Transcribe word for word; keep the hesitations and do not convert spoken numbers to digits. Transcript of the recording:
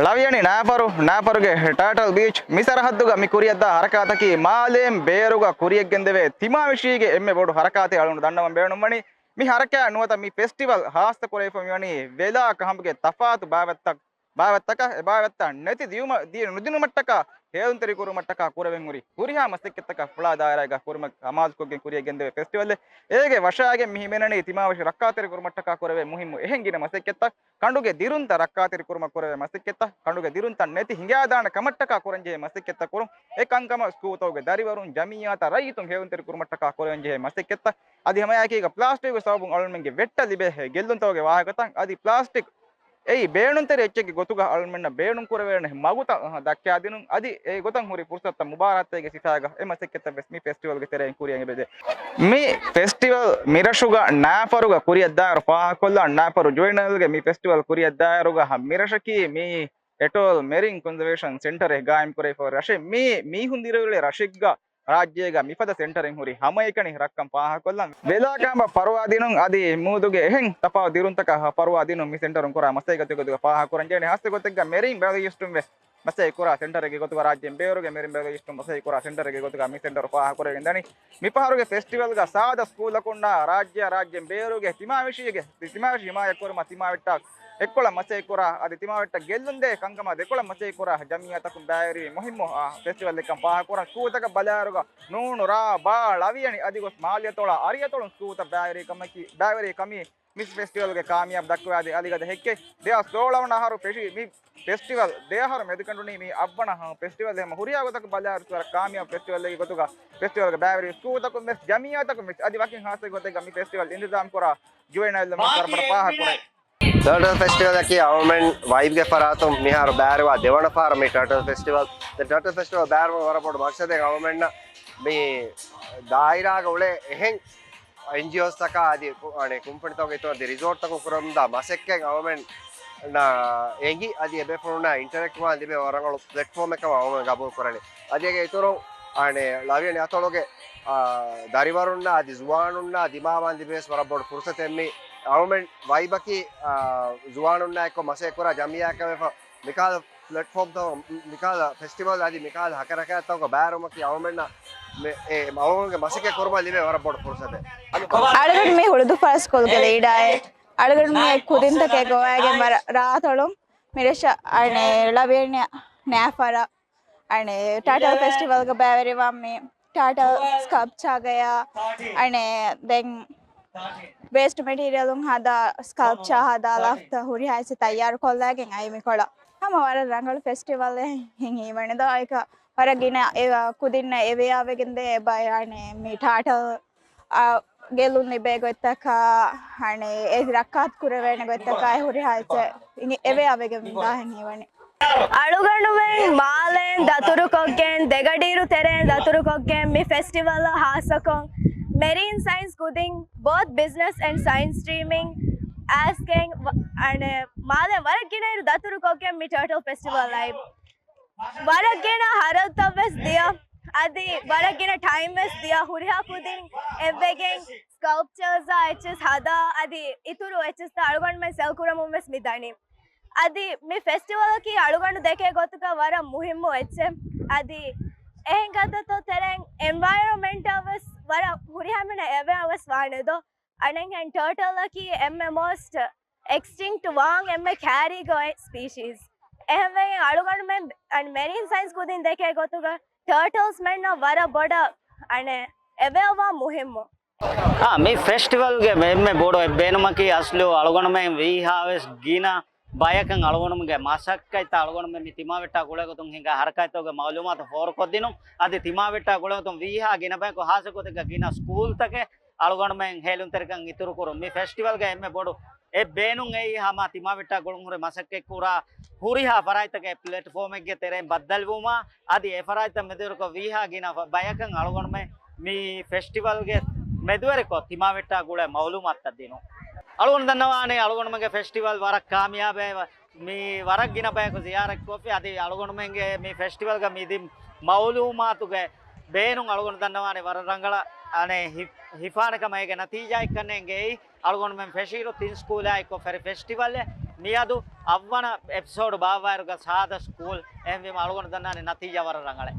ޅަވިޔަނި ނާފަރު، ނާފަރުގެ ޓާޓަލް ބީޗް މި ސަރަހައްދުގަ މި ކުރިއަށްދާ ހަރަކާތަކީ މާލޭން ބޭރުގަ ކުރިޔަށްގެންދެވޭ ތިމާވެށީގެ އެންމެ ބޮޑު ހަރަކާތެއް. އަޅުގަނޑު ދަންނަވަން ބޭނުންވަނީ މި ހަރަކާތް ނުވަތަ މި ފެސްޓިވަލް ހާއްސަ ކުރެވިފަ މިވަނީ ވެލާ ކަހަނބުގެ ތަފާތު ބާވަތްތައް، ބާވަތްތަކަށް އެ ބާވަތްތައް ނެތި ދިޔުމަށް ދިޔަ ނުދިނުމަށްޓަކާ ހޭލުންތެރި ކުރުމަށްޓަކާ ކުރެވެން ހުރި ހުރިހާ މަސައްކަތްތަކަށް ފުޅާ ދާއިރާގަ ކުރިމަށް ހަމާލުކޮށްގެން ކުރިޔަށް ގެންދެވޭ ފެސްޓިވަލެއް. އޭގެ ވަށާގެން މި ހިމެނެނީ ތިމާވެށި ރައްކާތެރި ކުރުމަށްޓަކާ ކުރެވޭ މުހިއްމު އެހެން ގިނަ މަސައްކަތްތައް، ކަނޑުގެ ދިރުންތައް ރައްކާތެރި ކުރުމަށް ކުރެވޭ މަސައްކަތްތައް، ކަނޑުގެ ދިރުންތައް ނެތި ހިނގާދާނެ ކަމަށްޓަކާ ކުރަންޖެހޭ މަސައްކަތްތައް ކުރުން. އެ ކަންކަމަށް ސްކޫލްތަކުގެ ދަރިވަރުން، ޖަމިއްޔާތައް، ރައްޔިތުން ހޭލުންތެރި ކުރުމަށްޓަކާ ކުރެވެންޖެހޭ މަސައްކަތްތައް. އަދި ހަމައެކީގަ ޕްލާސްޓިކްގެ ސަބަބުން އަޅުމެންގެ ވެއްޓަށް ލިބޭ ގެއްލުންތަކުގެ ވާހަކަތައް އަދި ޕްލާސްޓިކް އެއީ ބޭނުންތެރި އެއްޗެއްގެ ގޮތުގަ އަޅުމެންނަށް ބޭނުން ކުރެވޭނެ މަގުތައް ދައްކާދިނުން. އަދި އެ ގޮތަށް ހުރި ފުރުސަތުތައް މުބާރާތްތަކުގެ ސިފައިގަ އެ މަސައްކަތްތައް ވެސް މި ފެސްޓިވަލްގެ ތެރެއިން ކުރިޔަށް އެބަދޭ. މި ފެސްޓިވަލް މިރަށުގަ ނާފަރުގަ ކުރިއަށްދާއިރު ފާހަގަކޮށްލާ، ނާފަރު ޖުވެނައިލްގެ މި ފެސްޓިވަލް ކުރިއަށްދާއިރުގަ މިރަށަކީ މީ އެޓޯލް މެރިން ކޮންޒަވޭޝަން ސެންޓަރެއް ގާއިމް ކުރެވިފައި ރަށެއް. މީ މީހުން ދިރިއުޅޭ ރަށެއްގަ ރާއްޖޭގަ މިފަދަ ސެންޓަރެއް ހުރި ހަމައެކަނި ރަށްކަން ފާހަގަކޮށްލަން. ވެލާ ކަހަނބަށް ފަރުވާ ދިނުން އަދި މޫދުގެ އެހެން ތަފާތު ދިރުންތަކަށް ފަރުވާ ދިނުން މި ސެންޓަރުން ކުރާ މަސައްކަތް ގޮތުގަ ފާހަގަކުރަންޖެހޭނެ. ހާއްސަ ގޮތެއްގަ މެރިން ބަޔޮލޮޖިސްޓުން ވެސް މަސައްކަތް ކުރާ ސެންޓަރެއްގެ ގޮތުގަ ރާއްޖޭން ބޭރުގެ މެރިން ބަޔޮލޮޖިސްޓުން މަސައްކަތް ކުރާ ސެންޓަރެއްގެ ގޮތުގަ މި ސެންޓަރު ފާހަގަކުރެވިގެން ދަނީ. މިފަހަރުގެ ފެސްޓިވަލްގަ ސާދަ ސްކޫލަކުންނާ ރާއްޖެއާ ރާއްޖޭން ބޭރުގެ ތިމާވެށީގެ ތިމާވެށި ހިމާޔަތްކުރުމަށް ތިމާވެއްޓާ އެއްކޮޅަށް މަސައްކަތް ކުރާ އަދި ތިމާވެއްޓަށް ގެއްލުންދޭ ކަންކަމާ ދެކޮޅަށް މަސައްކަތް ކުރާ ޖަމިއްޔާތަކުން ބައިވެރިވި މުހިއްމު، އާ، ފެސްޓިވަލްއެއްކަން ފާހަގަކުރަން. ސްކޫލްތަކަށް ބަލާއިރުގަ ނޫނު، ރާ، ބާ، ޅަވިޔަނި އަދި ގޮސް މާލެ އަތޮޅާ އަރިއަތޮޅުން ސްކޫލްތައް ބައިވެރި ކަމަކީ، ބައިވެރި ކަމީ މި ފެސްޓިވަލްގެ ކާމިޔާބު ދައްކަވާދޭ. އަލިގަދަ ހެއްކެއް ދެހާސް ސޯޅަ ވަނަ އަހަރު ފެށި މި ފެސްޓިވަލް ދެ އަހަރު މެދުކަނޑުނީ މި އަށްވަނަ ފެސްޓިވަލް. ހަމަ ހުރިހާ ގޮތަކަށް ބަލާއިރު ވަރަށް ކާމިޔާބު ފެސްޓިވަލްއެއްގެ ގޮތުގަ ފެސްޓިވަލްގެ ބައިވެރި ސްކޫލްތަކުން ވެސް ޖަމިއްޔާތަކުން ވެސް އަދި ވަކިން ހާއްސަ ގޮތެއްގަ މި ފެސްޓިވަލް އިންތިޒާމް ކުރާ ޖުވެނައިލް މިން ވަރަށް ބޮޑަށް ފާހަގަކުރޭ. ޓާޓަލް ފެސްޓިވަލަކީ އަޅުމެން ވައިބްގެ ފަރާތުން މިހާރު ބައިވެރިވާ ދެވަނަ ފަހަރު މި ޓާޓަލް ފެސްޓިވަލް. ދެ ޓާޓަލް ފެސްޓިވަލް ބައިވެރިވުމުގެ ވަރަށް ބޮޑު މަޤްޞަދެއް އަޅުމެންނަށް މި ދާއިރާގަ އުޅޭ އެހެން އެންޖީއޯސްތަކާ އަދި ކު-، އަނެއް ކުންފުނިތަކުގެ އިތުރަށް އަދި ރިސޯޓްތަކުން ކުރަމުންދާ މަސައްކަތް އަޅުމެންނަށް އެނގި އަދި އެބޭފުޅުންނަށް އިންޓަރެކްޓްވާން ލިބޭ ވަރަށް ރަނގަޅު ޕްލެޓްފޯމެއްކަމަށް އަޅުމެން ގަބޫލު ކުރަނީ. އަދި އޭގެ އިތުރުން އަނެއް ޅަވިޔަނި އަތޮޅުގެ، އާ، ދަރިވަރުންނާ އަދި ޒުވާނުންނާ ދިމާވާން ލިބޭ ވަރަށް ބޮޑު ފުރުސަތެއް މި. އަޅުމެން ވައިބަކީ، އާ، ޒުވާނުންނާ އެއްކޮށް މަސައްކަތް ކުރާ ޖަމިއްޔާއެއްކަމަށް މިކަހަލަ ޕްލެޓްފޯމްތައް، މިކަހަލަ ފެސްޓިވަލް އަދި މިކަހަލަ ހަކަރަކާތްތަކުގަ ބައިވެރިވުމަކީ އަޅުމެންނަށް މެ-، އެ އަޅުގަނޑުގެ މަސައްކަތް ކުރުމަށް ލިބޭ ވަރަށް ބޮޑު ފުރުސަތެއް. އަޅުގަނޑު މި ހުޅުދުފާރު ސްކޫލްގެ ލީޑާއެއް. އަޅުގަނޑު މި ކުދިންތަކެއް ގޮވައިގެން ވަރަށް ރާއަތޮޅުން މިރަށަށް އަނެއް ޅަވިޔަނި ނާފަރަށް އަނެއް ޓާޓަލް ފެސްޓިވަލްގަ ބައިވެރިވާން މި ޓާޓަލް ސްކަލްޕްޗާގަޔާ އަނެއް ދެން ވޭސްޓް މެޓީރިއަލުން ހަދާ ސްކަލްޕްޗާ ހަދާ ލަފްތަ ހުރިހާ އެއްޗެއް ތައްޔާރު ކޮށްލައިގެން އައި މިކޮޅަށް. ހަމަ ވަރަށް ރަނގަޅު ފެސްޓިވަލް އެއް ހިނގި ވަނެ ދޯ އެކަ ވަރަށް ގިނަ އެ ކުދިންނަށް އެވެޔާވެގެން ދޭ ބަޔާނެ މި ޓާޓަލް އަށް ގެއްލުން ލިބޭ ގޮތްތަކާ އަނެއް އެ ރައްކާތް ކުރެވޭނެ ގޮތްތަކާ ހުރިހާ އެއްޗެއް އެވެޔާވެގެން ދާހެން ހީވަނީ. އަޅުގަނޑުމެން މާލެން ދަތުރުކޮށްގެން، ދެގަޑިއިރު ތެރޭން ދަތުރުކޮށްގެން މި ފެސްޓިވަލަށް ހާއްސަކޮށް މެރީން ސައިންސް ކުދިން ބޯތް ބިޒްނަސް އެންޑް ސައިންސް ސްޓްރީމިން އައިސްގެން ވަ-، އަނެއް މާލެން ވަރަށް ގިނައިރު ދަތުރުކޮށްގެން މި ޓާޓަލް ފެސްޓިވަލް އައި ވަރަށް ގިނަ ހަރަދުތައް ވެސް ދިޔަ، އަދި ވަރަށް ގިނަ ޓައިމް ވެސް ދިޔަ، ހުރިހާ ކުދިން އެއްވެގެން ސްކަލްޕްޗާސް އާ އެއްޗެސް ހަދާ، އަދި އިތުރު އެއްޗެސްތައް އަޅުގަނޑުމެން ސެލް ކުރަމުން ވެސް މި ދަނީ. އަދި މި ފެސްޓިވަލަކީ އަޅުގަނޑު ދެކޭ ގޮތުގަ ވަރަށް މުހިއްމު އެއްޗެއް. އަދި އެހެން ކަންތައްތައް ތެރެއިން އެންވަޔަރަމެންޓަށް ވެސް ވަރަށް ހުރިހާ މީހުންނަށް އެވެއާ ވެސް ވާނެ ދޯ. އަނެއްހެން ޓާޓަލްއަކީ އެންމެ މޯސްޓް އެކްސްޓިންކްޓް ވާން އެންމެ ކާރީގަ އޮތް ސްޕީޝީސް. އެހެންވެގެން އަޅުގަނޑުމެން އަން މެރީން ސައިންސް ކުދިން ދެކޭ ގޮތުގަ ޓާޓަލްސްމެންނަށް ވަރަށް ބޮޑަށް އަނެއް އެވެއާ ވާން މުހިއްމު. އާ، މި ފެސްޓިވަލްގެ އެންމެ ބޮޑު އެއްބޭނުމަކީ އަސްލު އަޅުގަނޑުމެން ވީހާވެސް ގިނަ ބަޔަކަށް އަޅުގަނޑުމެންގެ މަސައްކަތްތައް އަޅުގަނޑުމެން މި ތިމާވެއްޓާ ގުޅޭގޮތުން ހިނގާ ހަރަކާތްތަކުގެ މައުލޫމާތު ފޯރުކޮށްދިނުން. އަދި ތިމާވެއްޓާ ގުޅޭގޮތުން ވީހާ ގިނަ ބަޔަކު ހާއްސަ ގޮތެއްގަ ގިނަ ސްކޫލްތަކެއް އަޅުގަނޑުމެން ހޭލުންތެރިކަން އިތުރުކުރުން. މި ފެސްޓިވަލްގެ އެންމެ ބޮޑު އެއްބޭނުން އެއީ ހަމަ ތިމާވެއްޓާ ގުޅުންހުރި މަސައްކަތްކުރާ ހުރިހާ ފަރާތްތަކެއް ޕްލެޓްފޯމެއްގެ ތެރެއިން ބައްދަލުވުމާ، އަދި އެ ފަރާތްތައް މެދުވެރިކޮށް ވީހާ ގިނަ ފަ-، ބަޔަކަށް އަޅުގަނޑުމެން މި ފެސްޓިވަލްގެ މެދުވެރިކޮށް ތިމާވެއްޓާ ގުޅޭ މައުލޫމާތުތައް ދިނުން. އަޅުގަނޑު ދަންނަވާނެ އަޅުގަނޑުމެންގެ ފެސްޓިވަލް ވަރަށް ކާމިޔާބެވެ. މި ވަރަށް ގިނަ ބަޔަކު ޒިޔާރަތްކޮށްފި. އަދި އަޅުގަނޑުމެންގެ މި ފެސްޓިވަލްގަ މި ދިން މައުލޫމާތުގެ ބޭނުން އަޅުގަނޑު ދަންނަވާނެ ވަރަށް ރަނގަޅަށް އަނެއް ހި-، ހިފާނެ ކަމަށް. އޭގެ ނަތީޖާއެއްކަންނޭނގެ އެއީ އަޅުގަނޑުމެން ފެށިއިރު ތިން ސްކޫލާއެއްކޮށް ފެށި ފެސްޓިވަލެއް. މިއަދު އަށްވަނަ އެޕިސޯޑު ބާއްވާއިރުގަ ސާދަ ސްކޫލް އެހެންވީމަ އަޅުގަނޑު ދަންނާނެ ނަތީޖާ ވަރަށް ރަނގަޅޭ.